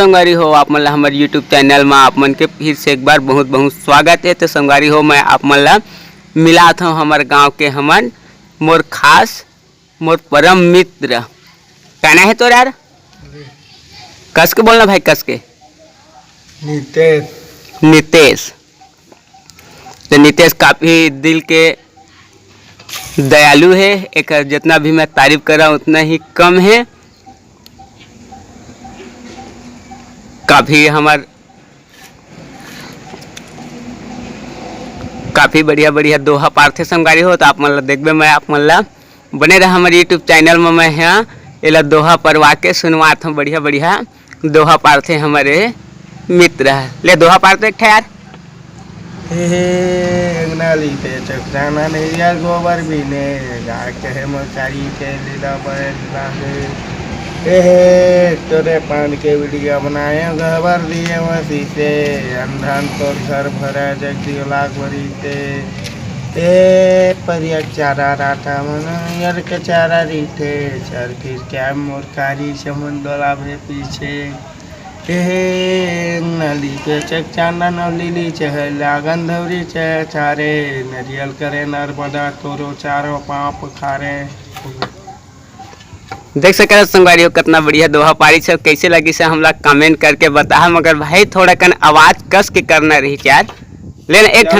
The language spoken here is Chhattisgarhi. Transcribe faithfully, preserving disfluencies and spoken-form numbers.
संगवारी हो, आप मन ला हमर YouTube चैनल मा आप मन के फिर से एक बार बहुत बहुत स्वागत है। तो संगवारी हो, मैं आप मन ला मिलात हूँ हमर गांव के हमन, मोर खास, मोर परम मित्र। कहना है तोर यार? कस के बोलना भाई, कस के। नितेश। नितेश। तो नितेश काफी दिल के दयालु है, एक जितना भी मैं तारीफ करा उतना ही कम है। काफी हमर काफी बढ़िया बढ़िया दोहा पारथे संगवारी हो। तो आप मन ला देखबे, मैं आप मन ला बने रहा हमर YouTube चैनल में। मैं हाँ एला दोहा परवा के सुनवात हूँ, बढ़िया बढ़िया दोहा पारथे हमरे मित्र ह। ले दोहा पारथे एक ठा यार। हे हे, अंगना लीपे चकचाना नैया गोबर बीने, गाय कहे मोर चारी के लीला बैल लागे। हे हे, तोरे पान के वीडियो बनाए, गोबर दिए मसीसे, अंधन तोर घर भरा जग दियो लाग बरीते। ए परिया चारा राटा मन, यर के चारा रीठे, चर फिर क्या मोर कारी समुंदर आवे पीछे। ए नली के चक चांदन और लीली चहला गंधौरी चह चारे, नरियल करे नर्मदा तोरो चारो पाँव पखारे। देख सकत हव संगवारी हो, कितना बढ़िया दोहा पारी छे। कैसे लगिस हे हमला कमेंट करके बताहा, मगर भाई थोड़ा कन आवाज कस के करना रही यार। लेना एक ठन